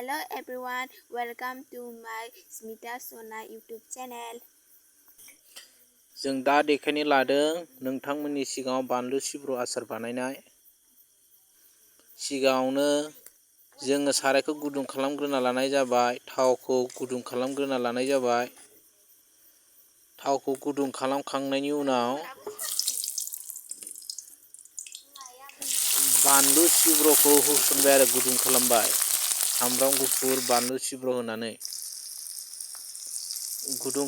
Hello everyone, welcome to my Smita Sona YouTube channel. जों दा देखायनो लादों नोंथांमोननि सिगाङाव बानलु सिब्रु आसार बानायनाय। सिगाङावनो जोङो सारायखौ गुदुं खालामग्रोना लानाय जाबाय, थावखौ गुदुं खालामग्रोना लानाय जाबाय। थावखौ गुदुं खालामखांनायनि उनाव बानलु सिब्रखौ होसनबाय आरो गुदुं खालामबाय। सामब्राम गुफुर बानलु सिब्र होनानै गुदुं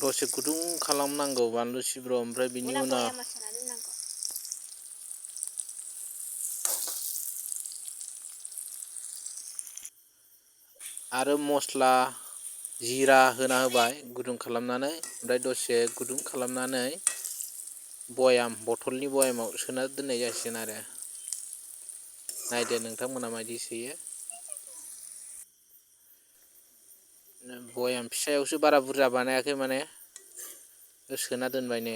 दसे गुदुं खालामनांगौ बानलु सिब्र, ओमफ्राय बिनि उनाव आरो मस्ला जिरा होना होबाय गुदुं खालामनानै, ओमफ्राय दसे गुदुं खालामनानै बथलनि बयामाव सोना दोननाय जासिगोन आरो। नायदो नोंथांमोना मायदि सोयो। बयाम फिसायावसो बारा बुरजा बानायाखै माने, सोना दोनबाय नै।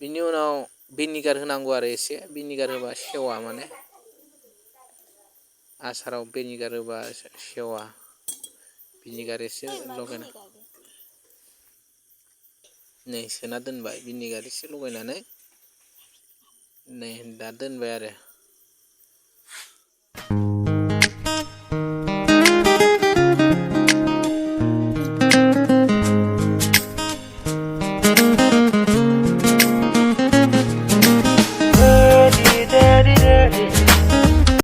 बिनि उनाव भिनिगार होनांगौ आरो एसे, भिनिगार होबा सेवा माने। आसाराव भिनिगार होबा सेवा, भिनिगार एसे लगायना नै सोना दोनबाय भिनिगार एसे लगायनानै। नै दा दोनबाय आरो।